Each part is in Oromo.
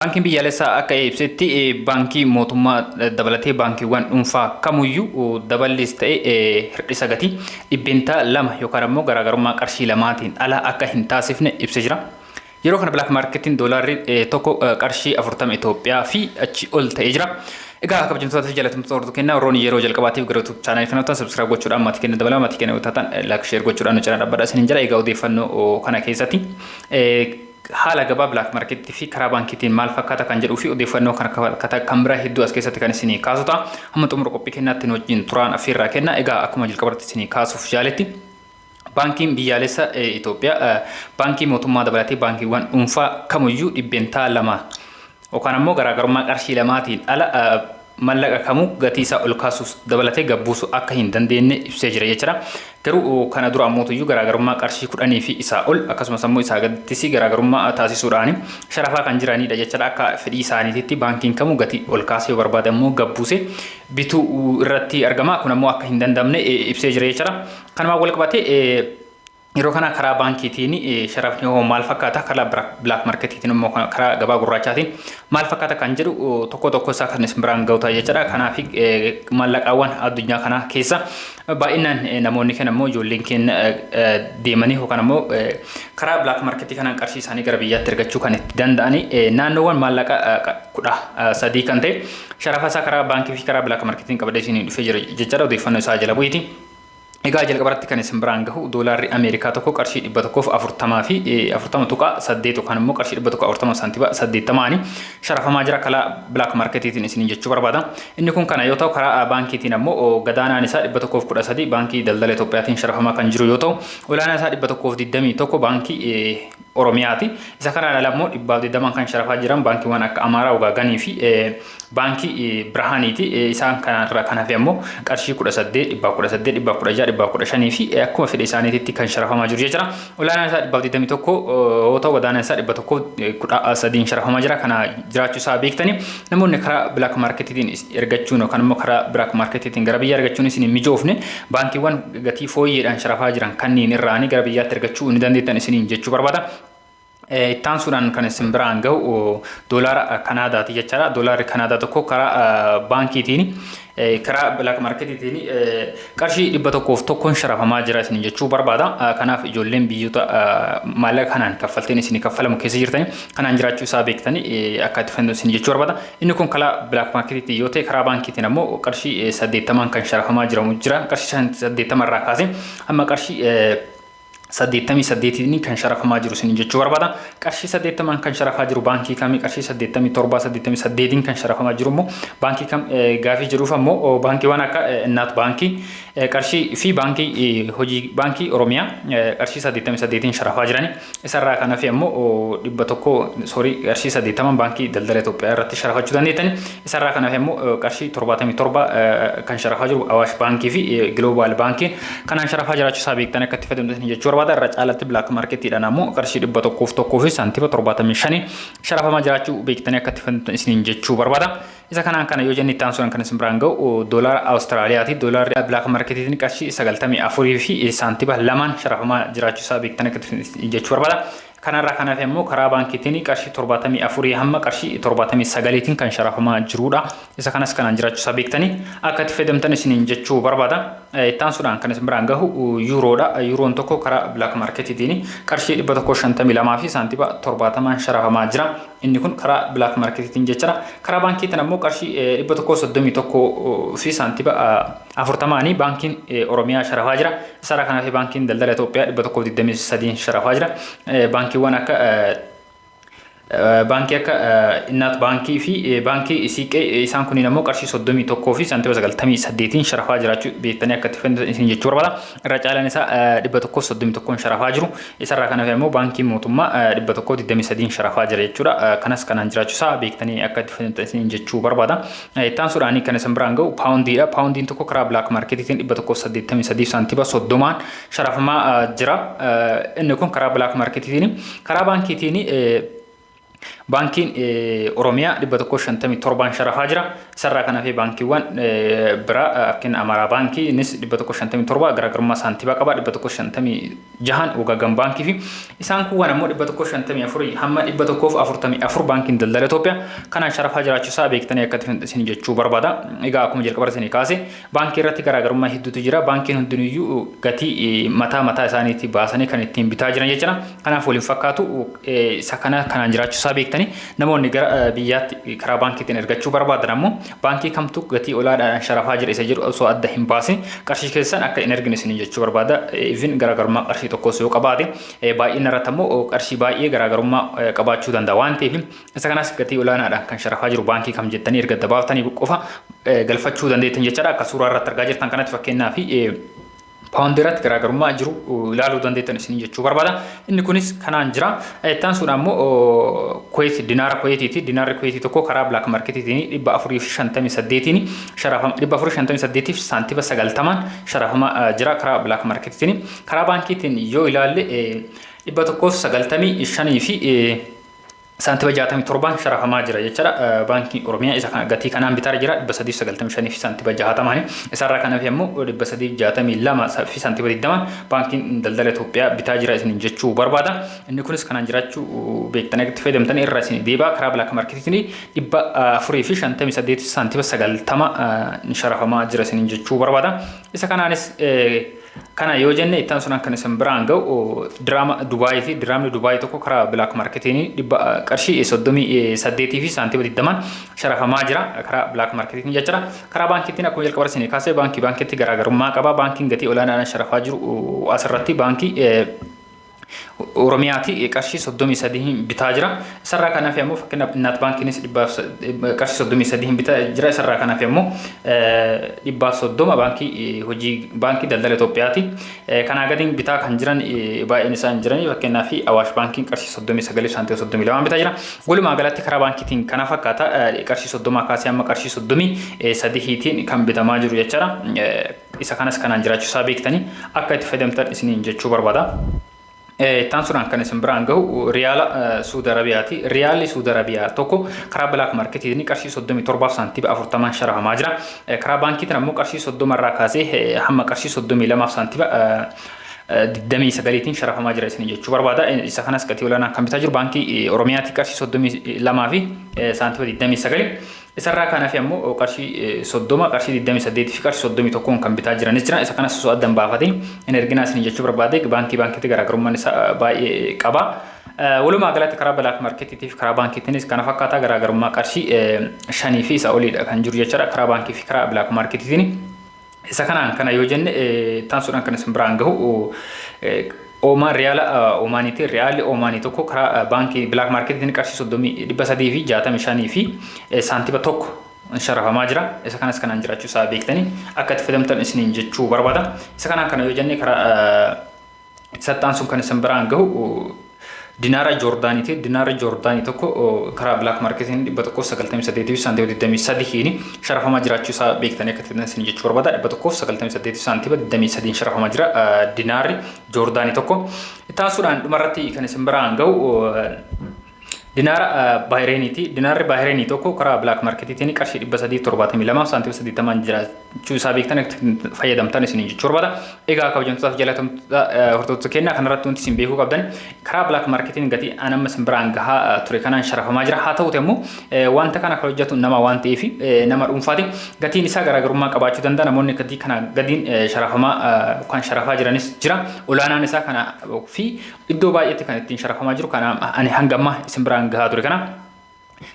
Baankiin biyyaalessaa akka ibsetti baankii mootummaa dabalatee baankiiwwan dhuunfaa kamuyyuu daballis ta'e hir'isa gatii 2% yookaan ammoo garaagarummaa qarshii lamaatiin ala akka hin taasifne ibsee jira. Yeroo kana black marketiin doolaarri tokko qarshii 40 Itoophiyaa fi achi ol ta'ee jira. Egaa kabajamtoota fi jaallatamtoota hordoftoota kennaa warroonni yeroo jalqabaatiif gara YouTube channel kana ta'an subscribe gochuudhaan maatii keenya dabalaa, maatii keenya yoo taatan like, share gochuudhaan nu cinaa dhaabbadhaa isiniin jira. Egaa odeeffannoo kana keessatti haala gabaa black market fi karaa baankiitiin maal fakkaata kan jedhuu fi odeeffannoo kana kan biraa hedduu as keessatti kan isinii kaasu ta'a. Hamma xumura qophii kennaatti nu wajjin turaan affeerraa kenna. Egaa akkuma jalqabarratti isinii kaasuuf jaaletti, Baankiin biyyaalessa Itoophiyaa baankii mootummaa dabalatee baankiiwwan dhuunfaa kamuyyuu 2% yookaan ammoo garaagarummaa qarshii lamaatiin ala mallaqa kamuu gatii isaa ol kaasuus dabalatee gabbuusu akka hin dandeenye ibsee jira jechuudha. Garuu kana dura ammootuyyuu garaagarummaa qarshii 10 fi isaa ol akkasumas ammoo isaa gadittis garaagarummaa taasisuudhaan sharafaa kan jiranidha jechuudha. Akka fedhii isaaniititti baankiin kamuu gatii ol kaasee yoo barbaade ammoo gabbuuse bituu irratti argama. Kun ammoo akka hin danda'amne ibsee jira jechuudha. Kanumaan wal qabatee yeroo kana karaa baankiitiin sharafni hoo maal fakkaata, karaa black marketiitiin immoo karaa gabaa gurraachaatiin maal fakkaata kan jedhu tokko tokko isaa kan isin biraan ga'u ta'a jechuudha. Kanaaf maallaqaawwan addunyaa kanaa keessa baay'inaan namoonni keenya immoo ijoolleen keenya deemanii yookaan ammoo karaa black marketii kanaan qarshii isaanii gara biyyaatti ergachuu kan itti danda'ani naannoowwan maallaqa 13 kan ta'e sharafa isaa karaa baankii fi karaa black marketiin qabadee isinii dhufee jira jechuudha, odeeffannoo isaa jala bu'iiti. Egaa jalqabarratti kan isin biraan gahu doolaarri Ameerikaa tokko qarshii 140 fi 40.8 yookaan immoo qarshii 140 saantima 80 sharafamaa jira karaa black marketiitiin isiniin jechuu barbaada. Inni kun kana yoo ta'u, karaa baankiitiin ammoo gadaanaan isaa 113 baankii daldala Itoophiyaatiin sharafamaa kan jiru yoo ta'u, olaanaan isaa 121 baankii Oromiyaati. Isa kanaan ala immoo 120 kan sharafaa jiran baankiiwwan akka Amaaraa, Wagaaganii fi baankii Birhaaniiti. Isaan kanarraa kan hafe ammoo qarshii 18, 118, 116, 115 fi akkuma fedhe isaaniititti kan sharafamaa jiru jechuudha. Olaanaan isaa 121 yoo ta'u, gadaanaan isaa 113 sharafamaa jira. Kana jiraachuu isaa beektanii namoonni karaa black marketiitiin ergachuun yookaan immoo karaa black marketiitiin gara biyyaa ergachuun isin hin mijoofne baankiiwwan gatii fooyyeedhaan sharafaa jiran kanneen irraanii gara biyyaatti ergachuu ni dandeettan isiniin jechuu barbaada. Ittaansuudhaan kan isin biraan gahu doolaara Kanaadaati jechaadha. Doolaarri Kanaadaa tokko karaa baankiitiin, karaa black marketiitiin qarshii 101n sharafamaa jira isin jechuu barbaada. Kanaaf ijoolleen biyyoota maallaqa kanaan kaffalteen isin kaffalamu keessa jirtanii kanaan jiraachuu isaa beektanii akka itti fayyadamu isin jechuu barbaada. Inni kun karaa black marketiitiin yoo ta'e, karaa baankiitiin ammoo qarshii 80n kan sharafamaa jiramu jira. Qarshii 80 irraa kaasee hamma qarshii 88n kan sharafamaa jiru isin jechuu barbaada. Qarshii 80n kan sharafaa jiru baankii kamii, qarshii 87, 88n kan sharafamaa jiru immoo baankii kam gaafii jiruuf ammoo baankiiwwan akka Innaat baankii qarshii fi baankii hojii baankii Oromiyaa qarshii 88n sharafaa jirani. Isarraa kan hafe ammoo 100, sorry, qarshii 80 baankii daldala Itoophiyaa irratti sharafachuu dandeettani. Isarraa kan hafe ammoo qarshii 77 kan sharafaa jiru Awaash baankii fi Global baankiin kanaan sharafaa jiraachuu isaa beektan akka itti fayyadamtan jechuu barbaada. Irra caalatti black marketiidhaan ammoo qarshii 101 fi saantima 75 sharafamaa jiraachuu beektanii akka itti fayyadamtan isiniin jechuu barbaada. Isa kanaan kana yoo jenne, itti aansuudhaan kan isin biraan ga'u doolaara Awustiraaliyaati. Doolaarri black marketiitiin qarshii 94 fi saantima 2n sharafamaa jiraachuu isaa beektan akka itti jechuu barbaada. Kanarraa kan hafe immoo karaa baankiitiin qarshii 74 hamma qarshii 79tiin kan sharafamaa jirudha. Isa kanas kanaan jiraachuu isaa beektanii akka itti fayyadamtan isiniin jechuu barbaada. Itti aansuudhaan kan isin biraan gahu yuuroodha. Yuuroon tokko karaa black marketiitiin qarshii 152 fi saantima 70n sharafamaa jira. Inni kun karaa black marketiitiin jechuudha. Karaa baankiitiin ammoo qarshii 131 fi saantima 40nii baankiin Oromiyaa sharafaa jira. Isarraa kan hafe baankiin daldala Itoophiyaa 123 sharafaa jira. Baankiiwwan akka baankii akka Innaat baankii fi baankii Siiqqee isaan kunniin ammoo qarshii 31 fi saantima 98n sharafaa jiraachuu beektanii akka itti fayyadamtan isin jechuu barbaada. Irra caalaan isaa 131n sharafaa jiru. Isarraa kan hafe ammoo baankiin mootummaa 123n sharafaa jira jechuudha. Kanas kanaan jiraachuu isaa beektanii akka itti fayyadamtan isin jechuu barbaada. Itti aansuudhaan kan isin biraan ga'u paawundiidha. Paawundiin tokko karaa black marketiitiin 183 saantima 30n sharafamaa jira. Inni kun karaa black marketiitiin, karaa baankiitiin Baankiin Oromiyaa 157n sharafaa jira. Isarraa kan hafe baankiiwwan biraa fakkeenya Amaaraa Baankii, innis 157 garaagarummaa saantimaa qaba. 156n Wagagan Baankii fi isaan kuuwwan ammoo 154 hamma 144 Baankiin Daldala Itoophiyaa kanaan sharafaa jiraachuusaa beektanii akka isin jechuu barbaada. Egaa akkuma jalqaba isinii kaase, baankii irratti garaagarummaa hedduutu jira. Baankiin hundinuyyuu gatii mataa mataa isaaniitti baasanii kan ittiin bitaa jiran jechuudha. Kanaaf waliin fakkaatu. Isa kana kanaan jiraachuusaa beektanii, namoonni gara biyyaatti karaa baankiitiin ergachuu barbaadan ammoo baankii kamtu gatii olaanaadhaan sharafaa jira isa jedhu osoo adda hin baasin qarshii keessan akka hin ergine isin jechuu barbaada. Even garaagarummaa qarshii tokkos yoo qabaate, baay'ina irratti ammoo qarshii baay'ee garaagarummaa qabaachuu danda'a waan ta'eef, isa kanas gatii olaanaadhaan kan sharafaa jiru baankii kam jettanii erga adda baaftanii qofa galfachuu dandeettan jechaadha. Akka suuraa irratti argaa jirtan kanatti, fakkeenyaa fi paawundii irratti garaagarummaa jiru ilaaluu dandeettan isin jechuu barbaada. Inni kunis kanaan jira. Ittaan sun ammoo Kuweet, dinaara Kuweetiiti. Dinaarri Kuweetii tokko karaa black marketiitiin 458n sharafama, 458 fi saantima 90n sharafama jira karaa black marketiitiin. Karaa baankiitiin yoo ilaalle, 195 fi saantima 67n sharafamaa jira jechuudha. Baankii Oromiyaa isa gatii kanaan bitaa jira, 395 fi saantima 60ni. Isarraa kan hafe immoo 362 fi saantima 20n Baankiin Daldala Itoophiyaa bitaa jira isin jechuu barbaada. Inni kunis kanaan jiraachuu beektanii itti fayyadamtan irra isin deebi'a. Karaa black marketiitiin 458 saantima 90 sharafamaa jira isin jechuu barbaada. Isa kanaanis kana yoo jenne, ittaan sun kan isin biraan ga'u diraama Dubaayii fi diraamni Dubaayii tokko karaa black marketiin dhibba qarshii 38 fi saantima 20n sharafamaa jira karaa black marketiin jechuudha. Karaa baankiitiin akkuma jalqaba isinii kaasee baankii baankiitti garaagarummaa qaba. Baankiin gatii olaanaadhaan sharafaa jiru asirratti baankii Oromiyaati, qarshii 33 bitaa jira. Isarraa kan hafe ammoo fakkeenyaaf Innaat Baankiinis qarshii 33 bitaa jira. Isarraa kan hafe ammoo 130 baankii hojii Baankii Daldala Itoophiyaati. Kanaa gadiin bitaa kan jiran baay'een isaan hin jiranii. Fakkeenyaaf Awaash Baankiin qarshii 39 saantima 32 bitaa jira. Walumaa galatti karaa baankiitiin kana fakkaata, qarshii 30 kaasee hamma qarshii 33iitiin kan bitamaa jiru jechaadha. Isa kanas kanaan jiraachuusaa beektanii akka itti fayyadamtan isiniin jechuu barbaada. Ittaan sunaan kan isin biraan gahu riyaala Suudi Arabiyaati. Riyaalli Suudi Arabiyaa tokko karaa black marketiitiin qarshii 37 saantima 40n sharafamaa jira. Karaa baankiitiin ammoo qarshii 30 irraa kaasee hamma qarshii 32 saantima 29iitiin sharafamaa jira isin jechuu barbaada. Isa kanas gatii olaanaan kan bitaa jiru Baankii Oromiyaati, qarshii 32 fi saantima 29. Isarraa kan hafe ammoo qarshii 30, qarshii 28 fi qarshii 31n kan bitaa jiranis jira. Isa kanas osoo addan baafatiin hin erginaa isin jechuu barbaade, baankii baankiitti garaagarummaan isaa baay'ee qaba. Walumaa galatti karaa black marketiitii fi karaa baankiitiinis kana fakkaata, garaagarummaa qarshii shanii fi isa oliidha kan jiru jechuudha karaa baankii fi karaa black marketiitiin. Isa kanaan kana yoo jenne, taansuudhaan kan isin biraan gahu Oomaan, riyaala Oomaaniiti. Riyaalli Oomaanii tokko karaa baankii black marketiitiin qarshii 365 fi saantima 1 sharafamaa jira. Isa kanas kanaan jiraachuu isaa beektanii akka itti fayyadamtan isiniin jechuu barbaada. Isa kanaan kana yoo jenne, karaa saxxaan sun kan isin biraan gahu dinaara Joordaaniiti. Dinaara Joordaanii tokko karaa black marketiin 198 fi saantima 23iin sharafamaa jiraachuu isaa beektanii akka itti isin jechuu barbaada. 198 fi saantima 23n sharafamaa jira dinaarri Joordaanii tokko. Itti aansuudhaan dhumarratti kan isin biraan gahu dinaara Baahireeniiti. Dinaarri Baahireenii tokko karaa black marketiitiin qarshii 372 saantima 80n jiraachuu isaa beektan fayyadamtan isiniin jechuu barbaada. Egaa kabajamtootaaf jaalatamtoota hordoftoota kennaa, kanarratti wanti isin beekuu qabdan karaa black marketiin gatii an amma isin biraan gahaa ture kanaan sharafamaa jira. Haa ta'uti ammoo wanta kana kan hojjetu nama waan ta'eef, nama dhuunfaati, gatiin isaa garaagarummaa qabaachuu danda'a. Namoonni gatii kana gadiin sharafamaa kan sharafaa jiranis jira. Olaanaan isaa kana fi iddoo baay'eetti kan ittiin sharafamaa jiru kana ani hanga ammaa isin biraan gahaa ture kana.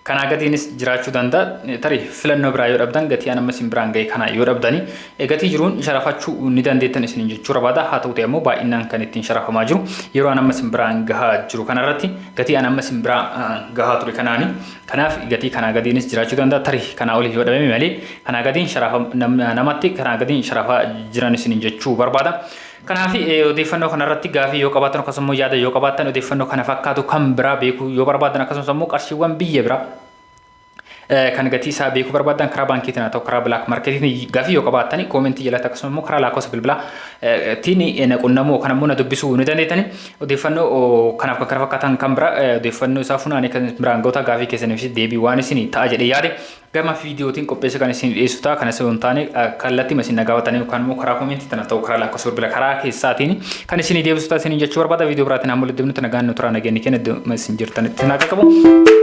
Kanaa gadiinis jiraachuu danda'a. Tarii filannoo biraa yoo dhabdan, gatii an amma isin biraan gahe kana yoo dhabdani, gatii jiruun sharafachuu ni dandeettan isin jechuu barbaada. Haa ta'uti ammoo baay'inaan kan ittiin sharafamaa jiru yeroo an amma isin biraan gahaa jiru kanarratti gatii an amma isin biraan gahaa ture kanaani. Kanaaf gatii kanaa gadiinis jiraachuu danda'a. Tarii kanaa olii yoo dhabame malee kanaa gadiin sharafa namatti kanaa gadiin sharafaa jiran isin jechuu barbaada. Kanaaf odeeffannoo kanarratti gaafii yoo qabaattan, akkasumas yaada yoo qabaattan, odeeffannoo kana fakkaatu kan biraa beekuu yoo barbaadan, akkasumas immoo qarshiiwwan biyya biraa Kan gatii isaa beekuu barbaadan karaa baankiitiin haa ta'u karaa black marketiin gaafii yoo qabaattan koomentii jalatti, akkasuma immoo karaa lakkoofsa bilbilaa tiin na qunnamuu yookaan immoo na dubbisuu ni dandeettani. Odeeffannoo kanaaf kan kana fakkaatan kan bira odeeffannoo isaa funaanee kan biraan goota gaafii keessaniif deebii waan isin ta'a jedhee yaade gama viidiyootiin qopheessa kan isin dhiyeessu ta'a. Kanas yoo hin taane, kallattii isin na gaafatanii yookaan immoo karaa koomentii tana ta'u karaa lakkoofsa bilbila karaa keessaatiin kan isin deebisu ta'a isin jechuu barbaada. Viidiyoo biraatiin hamma walitti deemnutti nagaan nu turaa, nageenyi keenya iddoo isin jirtanitti naa qaqqabu.